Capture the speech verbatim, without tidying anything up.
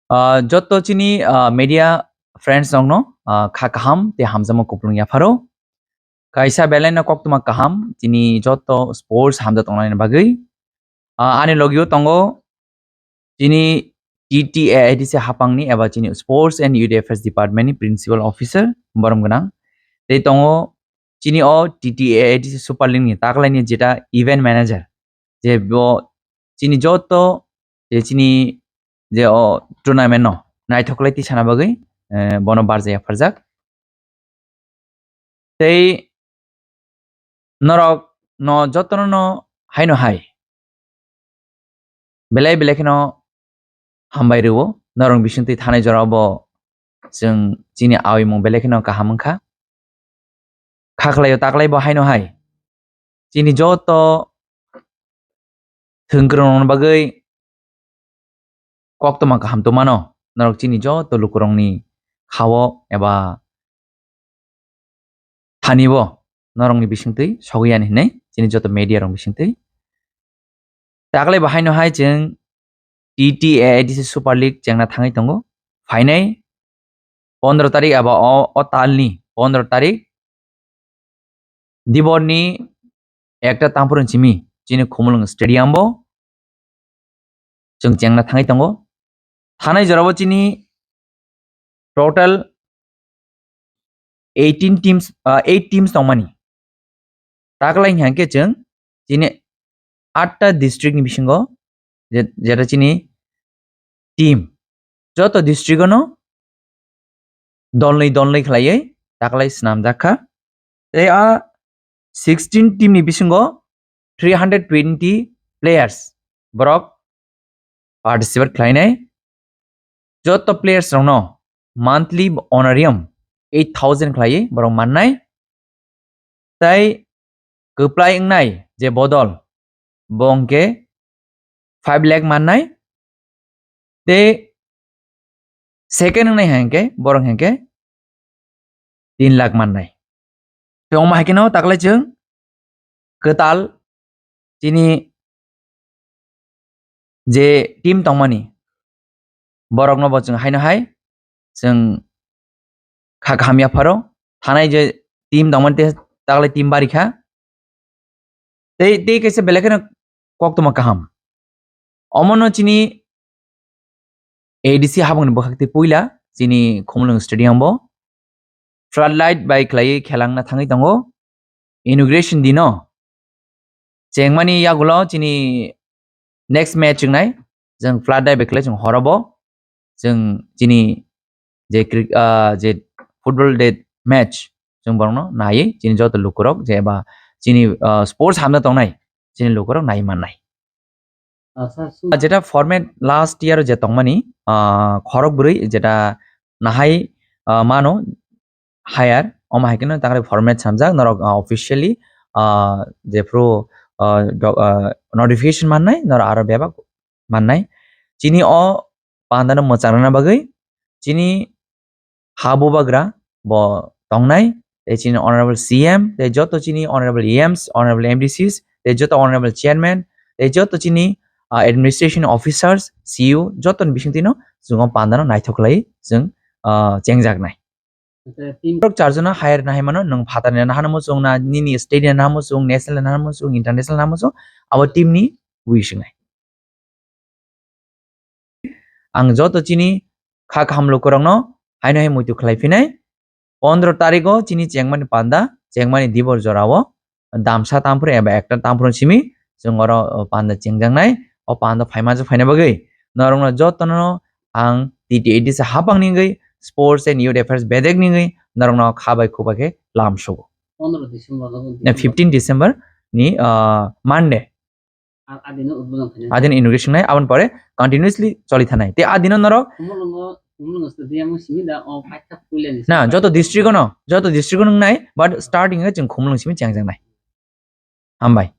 Ah, joto chini, ah, media friends rokno, ah, kha kaham tei hamjakma kupulung yapharo. Kaisa belai no koktwma kaham chini joto sports hamjak tongnani bagwi. Ah, ani logio tongo chini T T A I D C hapangni eba chini Sports and Youth Affairs Department ni Principal Officer borom gwnang. Tei tongo chini o T T A I D C Super League ni taklaini jeta event manager, je bo chini joto je chini je o tournament no naithok lai tisana bagwi, eh, bono barjak yapharjak. Tei norok no jotono no haino hai belai belai kheno hambai rwo. Norok bisingtwi thanai jora bo chwng chini awimung belai kheno kaham wngkha. Kha khlaio taklai bo haino hai chini joto thwngkwrwng rokni bagwi koktwma kaham tongmano, norok chini joto lukurokni khao eba thani bo norokni bisingtwi sogwi yani hinwi chini joto media rok bisingtwi. Taklai bo haino hai chwng T T A I D C Super League chengna thangwi tongo. Phainai pondro tarik eba o, o talni pondro tarik Diborni ekta tamphuru simi chini Khumulwng Stadium bo chwng chengna thangwi tongo. Thanai jorabo chini total eighteen teams, ah, eight teams tongmani. Taklai hwnkhe chwng chini atta district ni bisingo je-, jeta chini team joto district ono dolnwi dolnwi khlaiwi taklai swnamjak kha. Tei a sixteen team ni bisingo three hundred twenty players borok participate khlainai. Joto players rokno monthly honorarium eight thousand khlaiwi borok mannai. Tai kwplai wngnai je bodol, bo hwnkhe five lakh mannai. Tei second wngnai hwnkhe borok hwnkhe tin lakh mannai. Tei omo hai kheno taklai chwng kwtal chini je team tongmani, borokno bo chwng haino hai chwng kha kaham yapharo. Thanai je team tongmani, tei taklai team bari kha. Tei, tei kaisa belai kheno koktwma kaham. Omono chini A D C habangni bwkhak tei puila chini Khumulwng Stadium bo floodlight bai khlaiwi khelangna thangwi tongo. Inauguration dino chengmani yagulo chini next match wngnai, chwng floodlight bai khlai chwng horobo chwng chini je cri-, ah, je football de match chwng borokno naiwi chini joto lukurok je eba chini, ah, sports hamna tongnai chini lukurok naiwi mannai. Ah, sir, sir. Ah, jeta format last year je tongmani, ah, khorok bwrwi jeta nahai, ah, mano hire, omo hai kheno tangri format samjak norok, ah, officially, ah, jephru, ah, do-, ah, notification mannai, norok aro bebak mannai. Chini o pandano mwchang rwna bagwi chini ha bubagra bo tongnai, tei chini honorable C M, tei joto chini honorable E Ms, honorable M D Cs, tei joto honorable chairman, tei joto chini, ah, administration officers, C E O, jotoni bisingtwino chwng o pandano naithok khlai chwng, ah, chengjaknai. Borok charjona hire nahai mano, nwng phatarni nahano muchung na, nini state ni nahano muchung, national ni nahano muchung, international nahano muchung, abo team ni wish wngnai. Ang joto chini kha kaham lukurokno haino hai muitu khlai phinai. Pondro tarikgo chini chengmani panda, chengmani dibor jorao damsa tamphru eba ekta tamphru simi chwng oro, o, panda chengjaknai. O panda phaima je phaina bagwi norokno jotono ang T T A D C hapangni wngwi, Sports and Youth Affairs bedekni wngwi norokno kha bai khuba khe lam sugo. Pondro December no. Na, fifteen December ni, ah, Monday. A, adino udbodon khainai. Adino inauguration nai, aboni pore continuously choli thanai. Te adino norok Khumulwngo, Khumulwngo stadium simi da o paitha puilani. Na, joto district ono, joto district ono nai, but starting e chwng Khumulwng simi chengjaknai. Hambai.